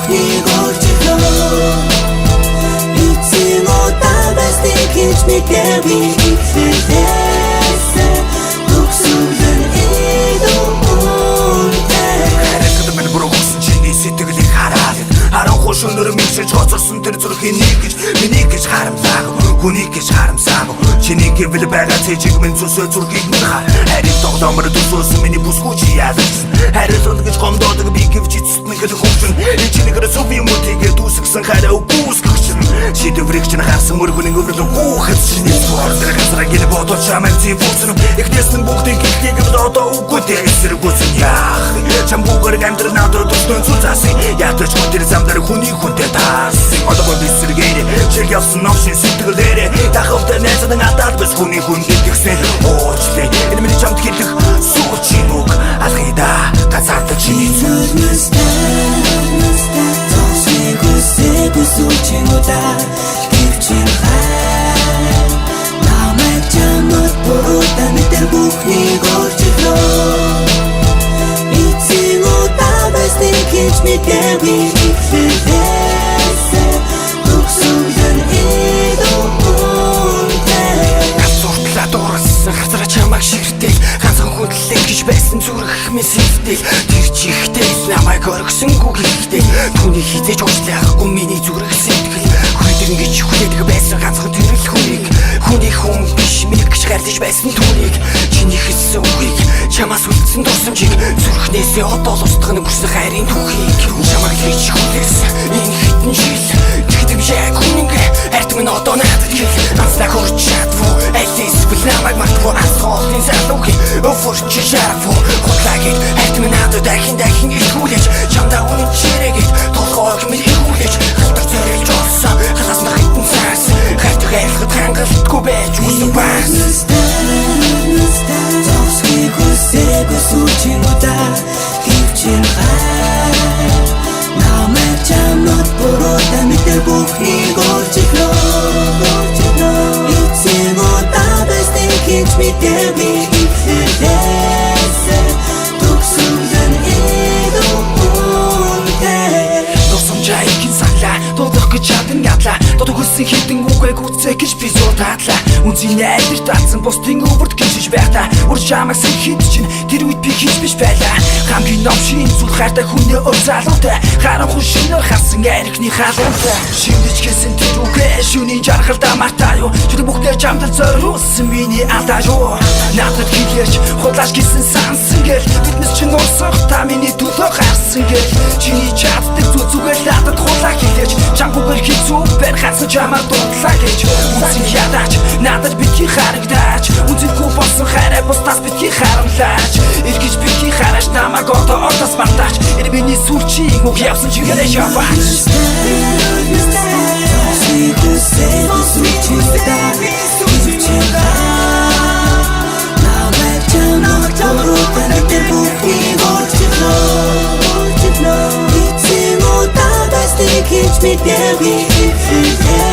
бүхнийг өөрчилнө. Эцсийн удаа байсныг хийж мэдээгүй эхлэлээс төгсгөл нь илүү үнэтэй. Харахад минь бүрэн өгсөн чиний сэтгэлийг хараад харанхуй шөнөөр мэгшиж хоцорсон тэр зүрхийн нэг гэж миний гэж харамлаагүй, хүнийг гэж харамсаагүй. Чиний гэвэл байгаа цэжиг минь зүсээ зүрхийг минь хар. Харин тоглоомор төсөөсөн миний бүсгүй чи яалсан. Харилцан гэж гомдоодог би гэвч эцэст нь хэлэх хөвчн. Чинийгэр зөв юм уу тэгээд үүсгэсэн хараа үгүйсгэх чинь. Шийдвэрийг чинь харсан өргөнийн өвөрлө гүүхэд чиний зур дээр газраа гэл бодож чамайг зэвүүсэн. Эхнээс нь бүгдийг хэлхийг л одоо үгүй дээ эсэргүүцэн яах. Чамгүйгээр амьдрал надад өстөн зүл заасан. Ятаж гоо тэр зам дээр хүний хүнтэй таарсан. Одоо би сэргээр чиг явсан новшин сэтгэлээрээ тахавтай найзан алдаад бас хүний хүнд итгэсэн. Уучлаа, энэ миний чамд хэлэх сүүчийн үг. Алхая да газардаг чиний зүг. Зогсохыг хүсээгүй сүүчийн удаа. Гэвч энэ хайр намайг чамд буруутай мэдэр бүхнийг өөрчилнө. Эцсийн удаа байсныг хийж мэдээгүй эхлэлээс төгсгөл нь илүү үнэтэй. Галзууртлаа дуурсан газраа чамайг ширтэл ганцхан хүндлэх гэж байсан зүрх минь сэвтэл. Тэр чихтэй намайг оргисонгүй гэхдээ түүний хизээж уучлахгүй миний зүрх сэтгэл. Хүрдэрэн гэж хүлээдэг байсан ганцхан тэр л хүнийг, хүний хүн биш миний гэж хайрлаж байсан түүнийг. Чиний хэлсэн үгийг, чамаас үлдсэн дурсамжийг, зүрхнээсээ одоо л устгах нь гүрсэн хайрын түүхийг. Чамайг л гэж хүлээсэн энэ хэдэн жил тэгдэм яг үнэнгээ ард минь одоо надад хэл. Анслаа хөрч чадвуу аль эсвэл намайг мартвуу. Ансхоолын залуугийн өвөрч шарвуу худлаа гэд ард минь надад дахин дахин итгүүлэж, чамдаа үнэн чирээгээд толгойг минь эргүүлэж халтар зориулж олсон халаас нь хитэн цаас хайртай хайрлахад хангалтгүй байж үсэн бас. Зогсохыг хүсээгүй сүүчийн удаа. Гэвч энэ хайр намайг чамд буруутай мэдэр бүхнийг өөрчилнө. Эцсийн удаа байсныг хийж мэдээгүй эхлэлээс төгсгөл нь илүү үнэтэй. Дурсамжаа ихэн саналаа дуудах гэж чадан ядлаа. Дуудах хүссэн хэдэн үгээ гүцээ гэж би зуртаадлаа. Үнзийн айлэр татсан бусдын өвөрт гиншиж байхдаа үр чамайг сэхэд чинь тэр үед би хийж биш байлаа. Хамгийн новшин зүйл хайртай хүнээ өр залуутай харанхуй шинээр харсан архины халуунтай шимдэж гисэн тэр үгээ шүний жаргалдаа мартаа юу. Тэр бүхнээ чамд л зориулсан миний алдаа юу. Надад хэлээч худлаач гисэн сансан гэл биднес чинь урсах та миний төлөө гарсан гэл. Чиний чаддаг зүйл зүгээр л надад худлаа хэлээч. Чамгүйгээр хэцүү байна хатсан чамаар дуудлаа гэж. Үнсэн ядаач надад битгий харагдаач. Үнсэнгүй болсон хайраа бусдаас битгий харамлаач. Эргэж битгий хараач намайг одоо одоос мартаач. Энэ миний сүүлчийн үг явсан чигээрээ яваач. Зогсохыг хүсээгүй сүүчийн удаа. Гэвч энэ хайр намайг чамд буруутай мэдэр бүхнийг өөрчилнө. Эцсийн удаа байсныг хийж мэдээгүй эхлэлээс